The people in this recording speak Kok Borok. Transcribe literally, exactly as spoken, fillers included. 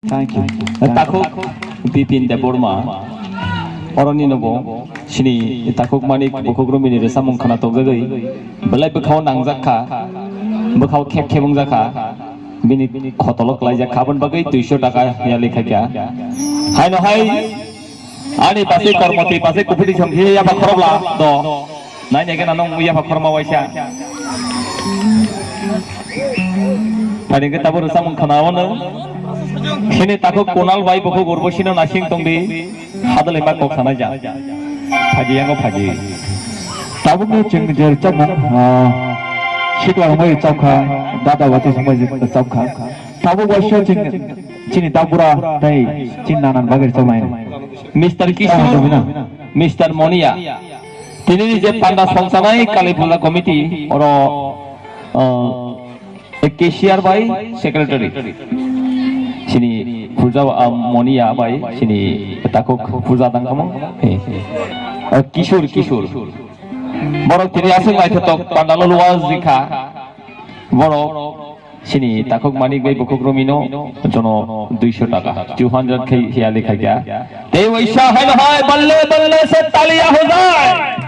Thank you. Takhuk Bipin Debbarma, oroni nobo sini Takhuk Manik Bukhuk Rumini rwchapmung khwna tokjagwi belai bwkhao nangjak kha, bwkhao khep khep wngjak kha, bini khotolo klaijak kha, aboni bagwi duiso taka yali khaikha. Haino hai ani basi kormoti basi kuphidi songkhe yaba khorokla do. Nai nai gana nong yapha khorma waisa. Phani ke tabur samung khana wano. Sini Takhuk Kunal bai Bukhuk Urbosino nasing tongdi. Hadalai ma kok sana ja. Phaji yango phaji. Tabuk ni ching jer chamung, ah, sikla mai chapkha, dada wati samai chapkha. Tabuk waisa ching, chini tabura tai ching nanan bagir chamai. Mister Kishore, Mister Monia. Tini ni je panda songsanai Kali Puja Committee oro, uh, cashier bai secretary. Sini puja, uh, Monia bai sini Takhuk puja tangkamo. Eh, eh. Uh, Kishore, Kishore. Borok tini aswk naithotok pandalo luwa jikha. Borok Sini Takhuk Manik bai Bukhuk Rumino jono duiso taka, two hundred khai hiya likha kya. Tei waisa hai no hai balle balle se taliya ho jai.